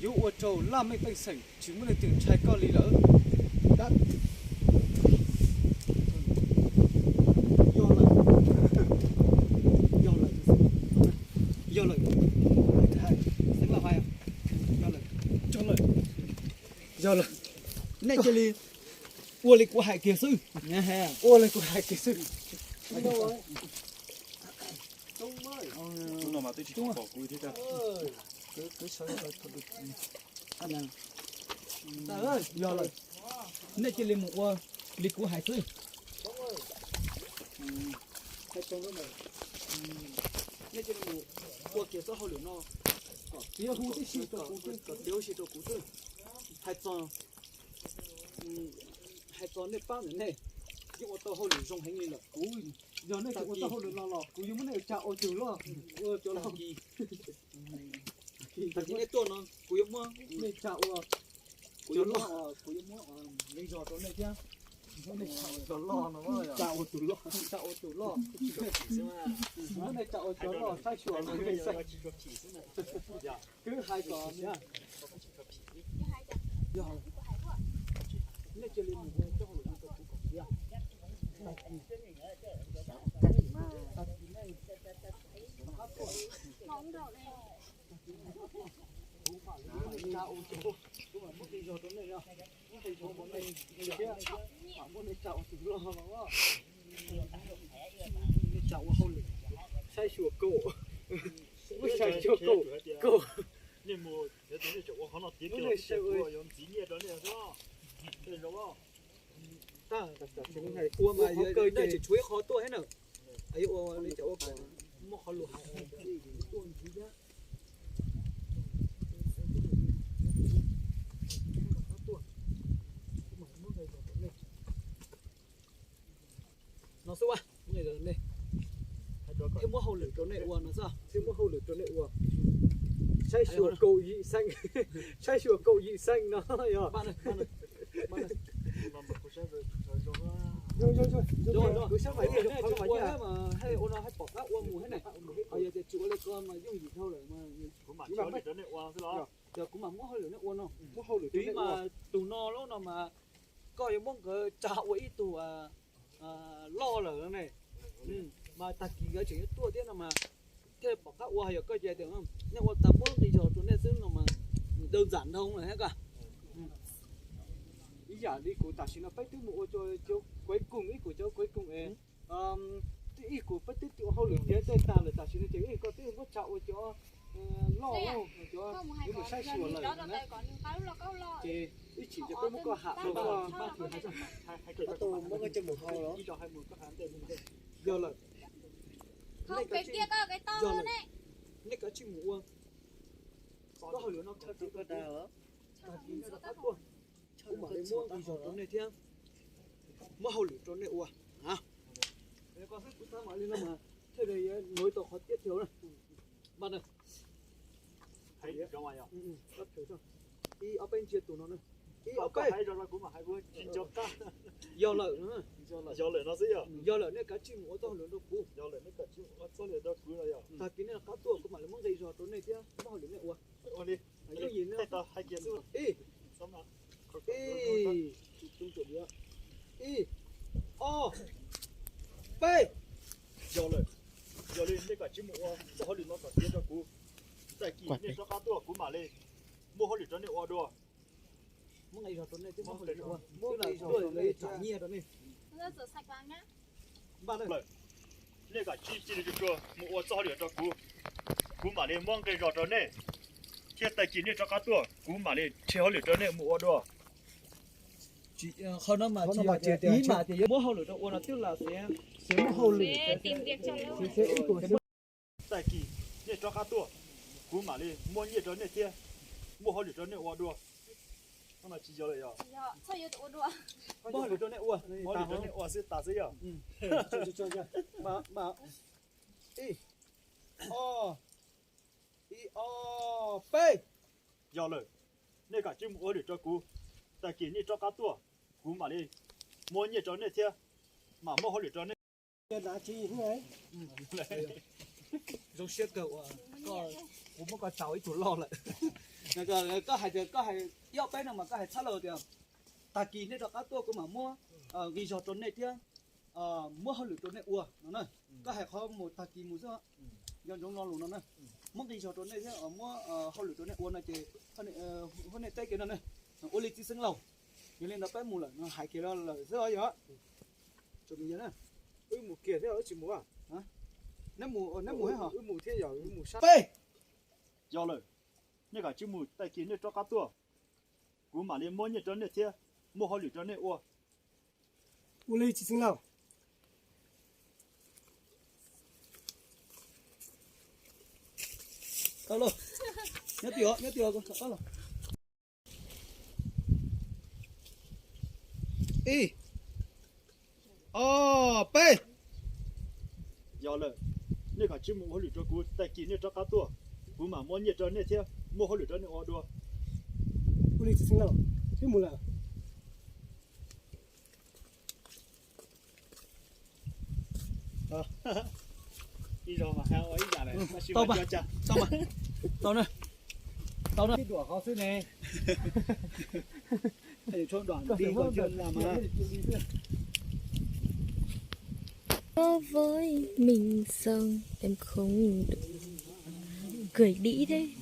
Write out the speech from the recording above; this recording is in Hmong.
Yuav ua rau laj mej pej xeem tsis muaj leej twg ntshai koj li lawm. Yog lawm, yog lawm, yog lawm, xeev laus hais, yog lawm, yog lawm, yog lawm. Nej cia li ua li kuv hais kiag xwb, ua li kuv hais kiag xwb. Yog lawm, nej cia li mus ua li kuv hais xwb. Nej cia li mus ua kiag txoj hauj lwm no kom tiav huv tib si rau kuv xwb, kom tiav huv si rau kuv xwb. Hais txog, hais txog nej pab ntawm nej yeej ua tau hauj lwm zoo heev li lawm. Kuv, yog nej tsis ua tau hauj lwm no los kuv yuav muab nej tsa ua tus loj, ua cov loj. Tag kis nej tuaj no kuv yuav muab nej tsa ua, kuv yuav muab, kuv yuav muab nqi zog rau nej thiab. Tsa ua tus loj, tsa ua tus loj, muab nej tsa ua cov loj saib xyuas los. Kwv hais kom, yog, nej cia li mus ua txoj hauj lwm no rau kuv kom tiav. Tag kis, tag kis nej rov qab tuaj, kuv mam li tsa ua, kuv mam muab nqi zog rau nej, muab nqi zog rau nej thiab, mam muab nej tsa ua tus loj no. Nej tsa ua hauj lwm, saib xyuas kaum, saib xyuas kaum, kaum. Ua mas tsis tshuav ib qho tuaj thiab na. Yuav ua li cas ua kom muaj qhov lus hais tuaj ntxiv thiab. No xwb, thiab muab hauj lwm rau nej ua no xwb, thiab muab hauj lwm rau nej ua. Saib xyuas kaum yim xeem, saib xyuas kaum yim xeem no yog. Kuv sab mas ua no hais pom qab ua mus thiab na. Ho yog tias tsis ua li ko mas yooj yim dhau lawm mas. Yog kuv mam muab hauj lwm nej ua no. Muab hauj lwm nej ua. Tus no lub no mas koj yuav muab nkawd tsa ua ib tug loj lawm ne. Mas tag kis nkawd tseem yuav tuaj thiab no mas thiaj pom qab ua. Yog koj cia tias nej ua tas muab nqi zog rau nej xwb no mas dawb ntxam ntau lawm thiab koj. Ib yam li kuv tam sim no peb twb mus ua cov kuv koom ib kuv cov kuv koom es ib kuv peb twb ua hauj lwm tiav tej tas lawm tam sim no ces ib koj twb muab tsa ua cov loj, cov yuav mus saib xyuas lawm na. Ces ib chim ces peb muab koj ham rau koj, muab koj coj mus hau los. Yog lawm. Nej kav tsij mus ua txoj hauj lwm no, tag kis nej rov qab tuaj, kuv mam li muab nqi zog rau nej thiab, muab hauj lwm rau nej ua. Kuv xav mam li no mas thiaj li yuav ua tau qhov tiab thiab na. Npaj na. Ib ob peb ntsia tus no na. Ib ob peb. Yog lawm, yog lawm, nej kav tsij mus ua txoj hauj lwm rau kuv. Tag kis nej rov qab tuaj kuv mam li muab nqi zog rau nej thiab muab hauj lwm nej ua. Yooj yim na. Ib, ib, ib, ob, peb. Yog lawm, yog li nej kav tsij mus ua txoj hauj lwm no kom tiav rau kuv. Tag kis nej rov qab tuaj kuv mam li muab hauj lwm rau nej ua dua. Muab nqi zog rau nej thiab muab hauj lwm ua, muab nqi zog rau nej, tsom nyiaj rau nej. Npaj na. Nej kav tsij cia li tsuag tsuag mus ua txoj hauj lwm rau kuv, kuv mam li muab nqi zog rau nej, thiab tag kis nej rov qab tuaj kuv mam li tseg hauj lwm rau nej mus ua dua. Qhov no mas tsis yog tias ib mam tias yuav muab hauj lwm rau ua no twb lam xav, xav muab hauj lwm. Tag kis nej rov qab tuaj, kuv mam li muab nyiaj rau nej thiab muab hauj lwm rau nej ua dua. Muab hauj lwm rau nej ua, muab hauj lwm rau nej ua xwb tas xwb yog. Ib, ob, ib, ob, peb. Yog lawm, nej kav tsij mus ua hauj lwm rau kuv. Tag kis nej rov qab tuaj, kuv mam li muab nyiaj rau nej thiab mam muab hauj lwm rau nej. Zoo siab kawg uas kuv muab koj tsa ua ib tug loj lawm. Koj hais tias koj hais ib ob peb no mas koj hais txhab lawm tias tag kis nej rov qab tuaj kuv mam muab nqi zog rau nej thiab muab hauj lwm rau nej ua no na. Koj hais qhov mus tag kis mus xwb, nco ntsoov lo lus no na. Muab nqi zog rau nej thiab muab hauj lwm rau nej ua no ces hauv nej teb kiag no na. Ua li txiv xeev laus, yog li ntawd peb mus lawm no hais kiag lawm xwb os yog. Wb mus kiag thiab wb tsis mus. Neb mus, neb mus thiab ho wb mus thiab yog wb mus sab. Peb, yog lawm, nej kav tsij mus, tag kis nej rov qab tuaj, kuv mam li muab nyiaj rau nej thiab muab hauj lwm rau nej ua. Ua li txiv xeev laus. Tau lauj, nyob twj ywm, nyob twj ywm. Ib, ob, peb. Yog lawm, nej kav tsij mus ua hauj lwm rau kuv, tag kis nej rov qab tuaj, kuv mam muab nyiaj rau nej thiab muab hauj lwm rau nej ua dua. Ua li txiv xeev laus, wb mus lawm. Ib zaug mas ua ib yam lawm, tab sis tau mas, tau mas, tau na, tau na. Ib duam qhov xwb ne. Có với mình sông em không đủ. Gửi đi đấy.